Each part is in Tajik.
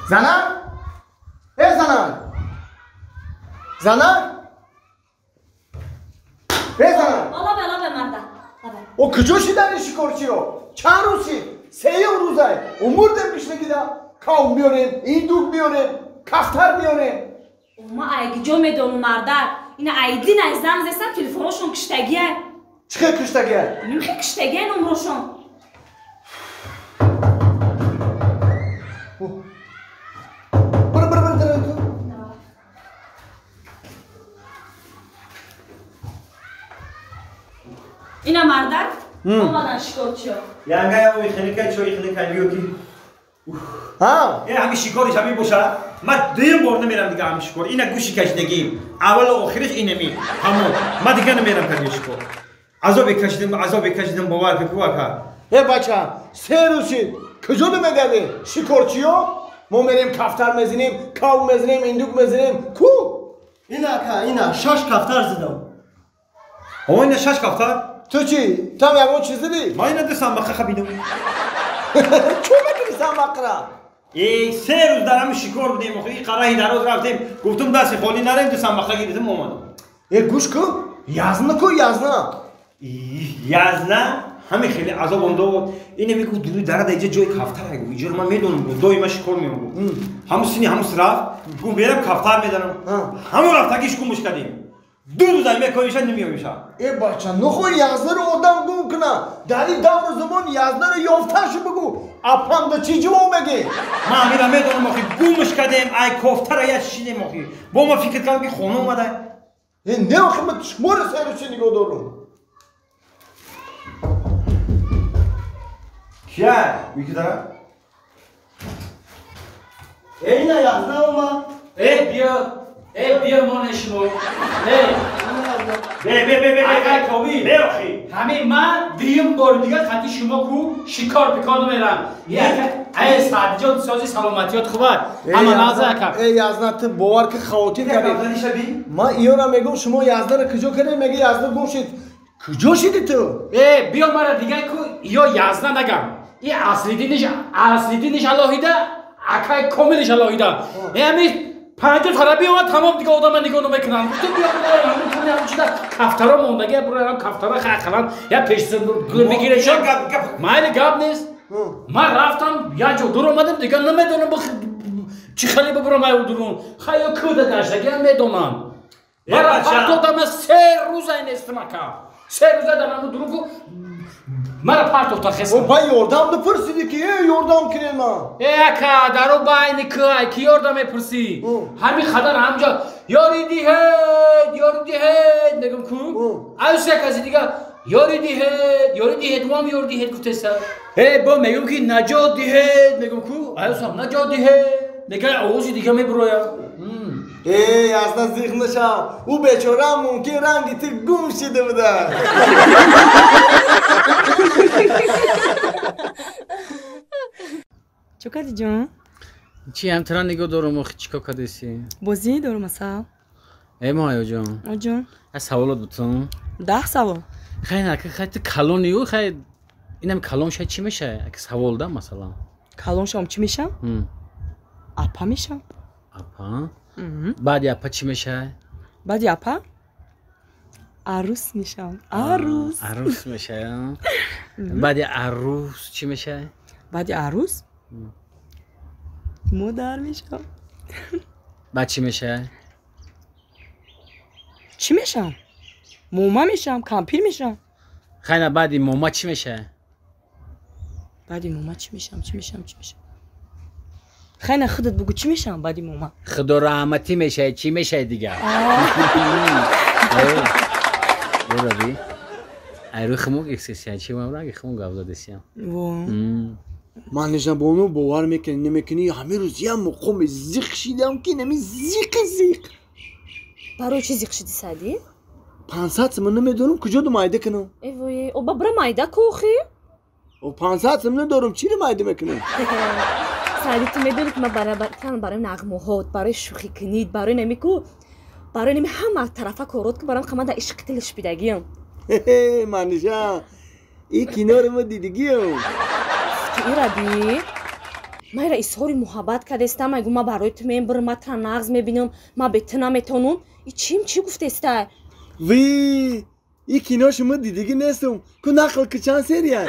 Зана? Э зана? Зана? Э зана? Лабе, лабе марда. Лабе. О куҷо шидан ин шикорчиро? Чанд рӯз шид? Сеюм рӯзай. Умурдем гишнагида. Кав биёрем, индук биёрем, кафтар биёрем. Ма айгиҷо медонум мардак. Ина айдин ай занг зестам телефоношон киштагия. Чӣ хел киштагия? Нимхе киштагия номрошон. Бир бир бир бир. Ина мардак омадан шикорчиё. Янга я ой хелика чой хелика биё ки. Ҳа? Э ҳами шикориш ҳами боша. Ман дуюм бор намерам дига ҳами шикор. Ина гӯши кашидагӣ. Аввалу охириш инами. Ҳамон. Ман дига намерам кади шикор. Азобе кашидам, азобе кашидам бовар кун ку ака. Э бача, се рӯз шид. Куҷо намегардӣ? Шикорчиё? Мо мерем кафтар мезанем, кав мезанем, индук мезанем. Ку? Ина ака, ина шаш кафтар зидам. О, ина шаш кафтар? Ту чӣ? Там ягон чиз дидӣ? Ман ина ду самбақа хабидам. Чӯ мекунӣ самбақра? Э, се рӯз дар ҳами шикор будем, охи и қараҳи дароз рафтем. Гуфтум дасти холӣ нарем, ду самбақа гирифтем омадам. Э, гӯш кун, язна ку, язна. Язна ҳами хеле азобам дод. Ина мегуфт дуруи дара дар иҷа ҷои кафтар гуфт. Иҷоро ман медонам, гуфт доима шикор меом гуфт. Ҳамун сини ҳамун рафт, гуфт мерам кафтар меданам. Ҳамун рафтагиш гумш кардем. Ду рӯз ай мекоиша намеёмиша. Э бача, нухоҳ язнаро одам гум куна. Дар ин давру замон язнаро ёфташу бигӯ. Апанда чӣ ҷавоб мегӣ? Ман ҳамира медонам охи гумш кардем, ай кофтара я шидем охи. Бо ма фикр кардам ки хона омада. Э не охи ман шуморо серу чӣ нигоҳ дорум. Кия? Уйки дара? Э ина язна омад. Э биё. Э биё моне шумо. Э бе бе бе бе акай Комил. Бе охи. Ҳамин ман дуюм бори дига хати шумо ку шикор пикор намерам. Ай Саъдиҷон сози саломатиёт хуб аст. Ҳама лаҳза ака. Э язна ту бовар ки хавотир кардӣ. Ман иёра мегӯм шумо язнаро куҷо кардед? Меги язна гум шид. Куҷо шиди ту? Э биё мара дига ку ё язна нагам. И Аслиддиниш, Аслиддиниш алоҳида, акай Комилиш алоҳида. Э ҳамин 50 тара биёмад тамом дига одама нигоҳ намекунанд. Гуфтум биё ҳамун куни ҳамун чида кафтаро мондагия бураям кафтара ақалан я пешсир бигирашон. Майли гап нест. Ман рафтам як ҷо дур омадам дига намедонам чӣ хеле бибурам ай дурун. Хай ё кӯда гаштагиам медонам. Мара партодама се рӯзай нестам ака. Се рӯза дар ҳамун дурун ку мара партохта хестам. Ба ёрдам бипурсидӣ ки э ёрдам кунед ман. Э ака даро байни кай ки ёрдам мепурсӣ? Ҳамин қадар ҳамҷо ёри диҳед, ёри диҳед мегум ку. Аюс як ази дига ёри диҳед, ёри диҳед, вам ёри диҳед гуфтеса. Э бо мегум ки наҷот диҳед мегум ку. Аюсам наҷот диҳед. Мега овози дига мебурояд. Э язна зиқ нашав. Ӯ бечора мумкин ранги ту гум шида буда. Чӣ кардӣ ҷон? Чӣ ҳамтара нигоҳ дорум охи чӣ кор кардеси? Бозӣ дорум асал. Э моҳаё ҷон. О ҷон. Аз саволот бутун. 10 савол. Хай на хай ту калонию хай инам калон шай чӣ мешавад? Аки савол да масалан. Калон шавам чӣ мешавам? Апа мешавам. Апа? Баъди апа чӣ мешавад? Баъди апа? Арӯс мешавам. Арӯс. Арӯс мешавад. Баъди арӯс чӣ мешавад? Баъди арӯс? Модар мешавам. Баъд чӣ мешавад? Чӣ мешавам? Мома мешавам, кампир мешавам. Хай на баъди мома чӣ мешавад? Баъди мома чӣ мешавам? Чӣ мешавам? Чӣ мешавам? Хай на худат бугӯ чӣ мешавам баъди мома? Худо раҳматӣ мешавад, чӣ мешавад дигар? Бораби. Ай рӯи хумук эксесия, чӣ ман ранги хумук гап задесиям. Во. Ман нижабону бовар мекунӣ, намекунӣ, ҳамин рӯз як муқоми зиқ шидам ки нами зиқи зиқ. Барои чӣ зиқ шидӣ Саъдӣ? 500 сомон намедонам куҷо ду майда кунам. Э вой, о ба бира майда ку охи? О 500 сомон надорам, чиро майда мекунам? Саъдӣ ту медонӣ ки ман барои нағмаҳот, барои шӯхӣ кунид, барои нами ку, барои нами ҳама тарафа корот ку барам қамада ишқи дилш бидагиям. Манижа, и киноро мо дидигиям. Ираби. Ма ира изҳори муҳаббат кардестам, айгу ма барои ту мебарам, ма тра нағз мебинам, ма бе ту наметонам. И чим чӣ гуфтестай? Ви, и кино шумо дидагӣ нестум. Ку нақл ки чанд серия?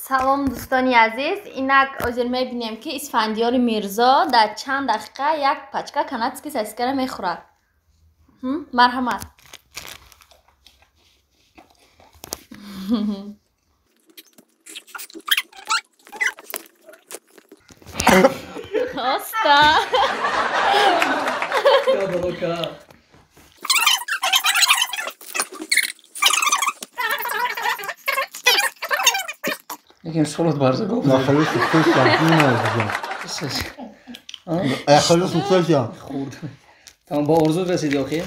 Салом дӯстони азиз, инак ҳозир мебинем ки Исфандиёри Мирзо дар чанд дақиқа як пачка канадский сосискара мехӯрад. Марҳамат. Оста. Лекин солот барза гуфт. Нахали сухташ. Ахали сухташ. Хурд. Тамом ба орзу расиди охи.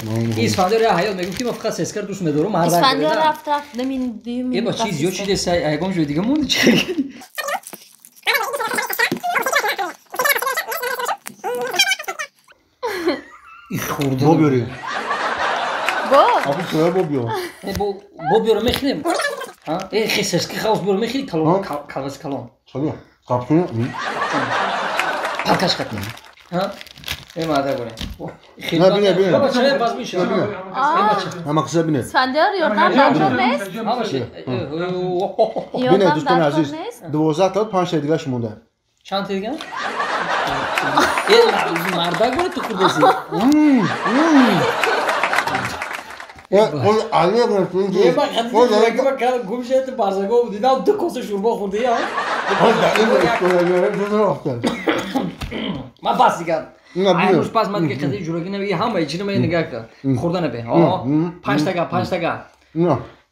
Исфандиёр я ҳаёт мегуфт ки ман фақат сескар дӯст медорам, ҳар Исфандиёр рафт рафт намин дуюм. Э ба чиз зиёд шиде сай, ягон ҷои дига монди чи? И хурд. Бо биёри. Бо? Абу чоя бо биёр. Бо биёр мехӯрем. Э хисески хаус биёр мехӯри калон, калваси калон. Чаро? Қапчун? Паркаш қатни. Ҳа? Э мада бурем. На бине, бине. Баба чай баз миша. Ҳама қисса бине. Исфандиёр ёрдам даркор нест? Бине дӯстони азиз, 12 та 5 та дигаш монда. Чанд та дига? Э мардак бояд ту хурдаси. Ол алия Е ба хадди гум шед барзаго дидам ду коса шурбо хӯрди я. Ма бас дигар. Ай рӯз пас ман дига қади ҷурагӣ наби ҳама чиро ман нигоҳ кар. Хӯрда наби. О, панҷ тага, панҷ тага.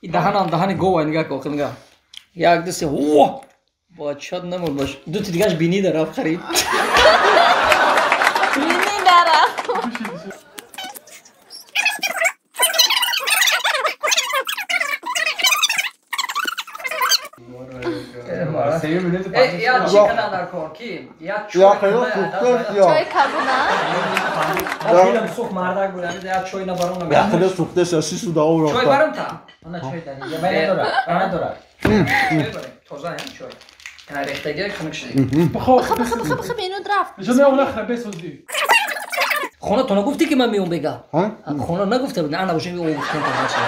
И даҳанам даҳани гова нигоҳ кар, охир нигоҳ. Як ду се. О! Бачат намур баш. Ду ти дигаш бини дараф харид. Бини дараф. Я чӣ кадан дар кор ки? Я чой чой кабуна? Дилам сӯхт мардак буд, я чой набарам набарам. Я хеле сӯхтест, си суда ов рафта. Чой барам та? Ана чой дани. Я надора, надора. Тоза ҳам чой. Ана рехтаги хунук шуд. Бихо бихо бихо бихо минут рафт. Нишон не нахра бесозӣ. Хона то нагуфтӣ ки ман меом бега? Хона нагуфта буд, ана бошем ё гуфтам та ҳача.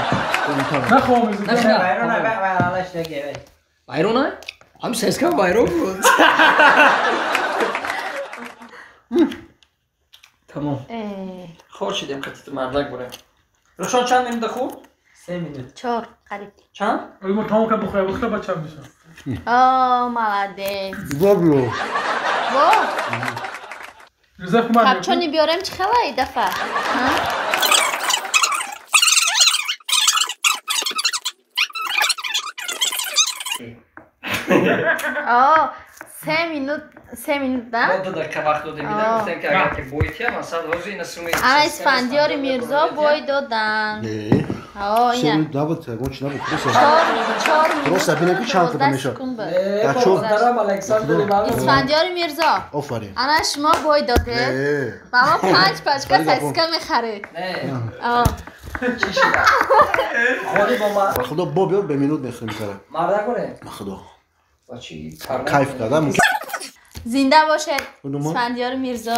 Нахоҳам мезу. Вайрона, вайрона, вайрона? Ҳам сеска вайрон буд. Тамом. Хор шидем қатити мардак бурем. Рухшон чанд минута хӯрд? 3 минут. 4 қариб. Чанд? Мо тамом кард бухӯя, бухта ба чанд мешавад? О, молодец. Бо биё. Бо? Юзеф ман. Капчони биёрем чӣ хела и дафа? О, 3 минут, 3 минут, да? Мо 2 дақиқа вақт додем, дида гуфтем ки агар ки бой тия, масалан ҳозир ина суми. Ана Исфандиёри Мирзо бой додан. О, ина. 3 минут набуд, ягон чи набуд. 4 минут. Просто бинем ки чанд та мешавад. Исфандиёри Мирзо. Офарин. Ана шумо бой додед. Ба мо 5 пачка сосиска мехаред. Не. Чӣ шуда? Холи бо ма. Ба худо бо биёр бе минут мехӯрем кара. Мардак боре? Ба худо. Ба чӣ кайф кардам. Зинда бошед Исфандиёри Мирзо.